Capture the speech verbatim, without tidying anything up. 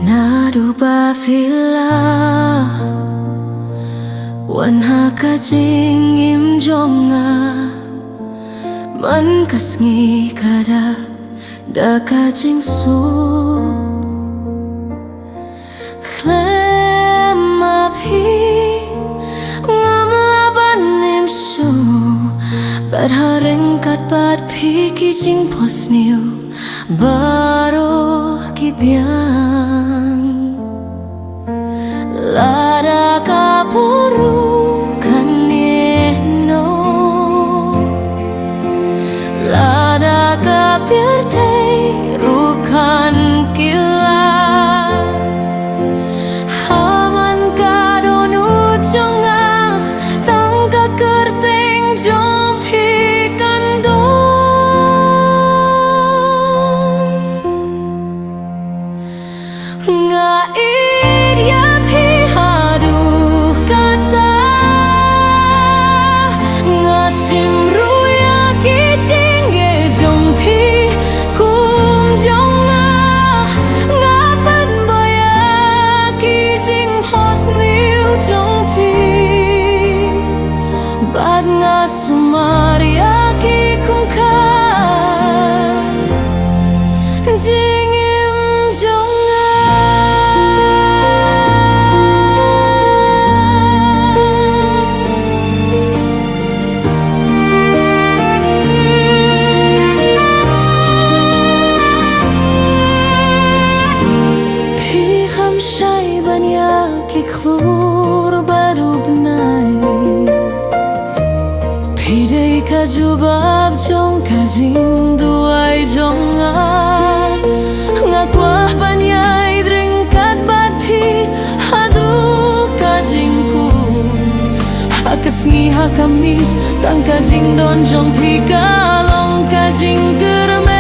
Naduh ba phi la wan ha ka jingim jong nga, man ka sngi ka dap da ka jingsuk. Khlem ma phi ngam lah ban im shuh, bad ha ryngkat bad phi ki jingphohsniew baroh ki biang. Lada ka pud ruh kan ïehnoh, lada ka pyrthei ruh kan kylla, ha man ka dohnud jong nga, tang ka kyrteng jong phi kan don. Nga ïeit ïa phi haduh katta, nga shim ruh ïa ki jingeh jong phi kum jong nga. Nga pynbor ïa ki jingphohsniew jong phi, bad nga sumar ïa ki khun ka jingim jong nga. Phi kham shai ban ïa ki khlur baroh bnai. Phi dei ka jubab jong ka jingduwai jong nga. Nga kwah ban ïaid ryngkat bad phi haduh ka jingkut. Ha ka sngi ha ka miet, tang ka jingdon jong phi ka long ka jingkyrmen.